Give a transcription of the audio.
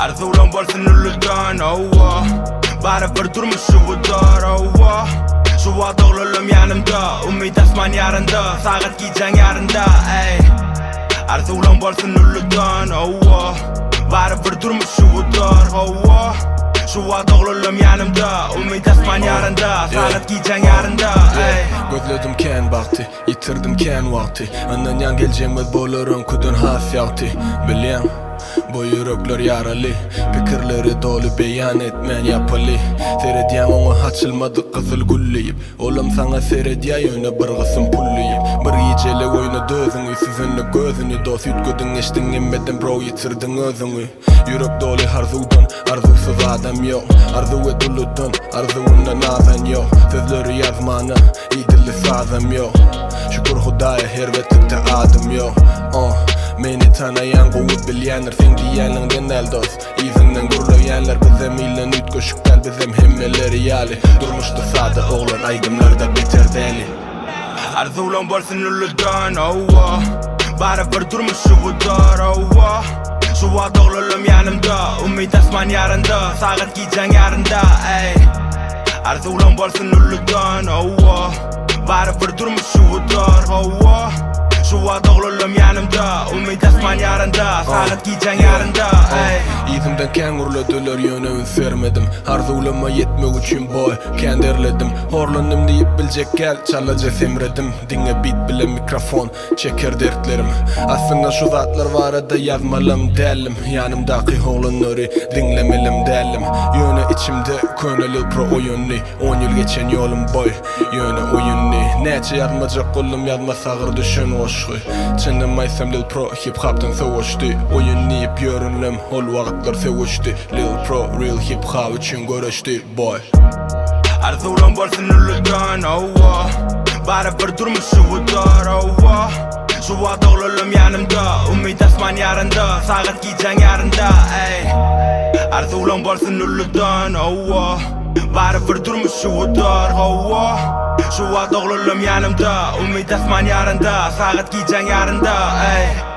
Arzuwlaň bolsun uludan, hawa. Barybir durmuş şuwudar, hawa. Şu wagt oglanlam ýanymda, umyt asman ýarynda, sagat gijäň ýarynda, eý. Arzuwlaň bolsun uludan, hawa. Barybir durmuş şuwudar, hawa. Şu wagt oglanlam ýanymda, umyt asman ýarynda, sagat gijäň ýarynda, eý. Gözledim kän bagty, ýitirdim kän wagty. Ynanýan geljegimiz bolar öňküden has ýagty. Bilýäň, bu ýürekler ýaraly, pikirleri doly beýan etmän ýapaly. Seredýäň oňa açylmadyk gyzyl gül diýip, olam saňa seredýär ýöne bir gysym pul diýip. Bir gijelik oýnady özüňi, süzende gözüni, dos üýtgediň geçdiň hemmeden bro ýitirdiň özüňi. Ýürek doly arzuwdan, arzuwsyz adam ýok. Arzuw et uludan, arzuwyndan azan ýok. Sözleri ýazmana, idilli sazam ýok. Şükür Hudaýa erbetlikde adym ýok. Uh, meni tanaýan gowy bilýändir, seň diýýäniňden däl dost. Yzyňdan gürleýänler bizem ilden üýtgeşik däl, bizem hemmeleri ýaly. Durmuşda sada oglan, aýdymlarda beter däli. Arzuwlaň bolsun uludan, hawa. Barybir durmuş şuwudar, hawa. Şu wagt oglanlam ýanymda, umyt asman ýarynda, sagat gijäň ýarynda, eý. Arzuwlaň bolsun uludan, hawa. Barybir durmuş şuwudar, hawa. Şu wagt oglanlam ýanymda, umyt asman ýarynda, sagat gijäň ýarynda, eý. Yzymdan kän gürlediler ýöne üns bermedim. Arzuwlama ýetmek üçin boý, kän derledim. Horlandym diýip biljek gel, çalaja semredim. Diňe bit bilen mikrofon, çeker dertlerim. Aslynda şu zatlar barada ýazmalam däldim. Ýanymdaky oglanlary diňlemelem däldim. Ýöne içimde köne Lil Pro oýandy. On ýyl geçen ýolum boý, ýöne oýundy. Näçe ýazmajak boldum ýazma sagyr düşen goşgy. Çynym aýtsam Lil Pro hip hopdan sowaşdy. Oýun diýip ýörünlem ol wagtlar söweşdi. Lil Pro real hip hop üçin göreşdi boý. Arzuwlaň bolsun uludan, hawa. Barybir durmuş şuwudar, hawa. Şu wagt oglanlam ýanymda, umyt asman ýarynda, sagat gijäň ýarynda, eý. Arzuwlaň bolsun uludan, hawa. Barybir durmuş şuwudar, hawa. Şu wagt oglanlam ýanymda, umyt asman ýarynda, sagat gijäň ýarynda, eý.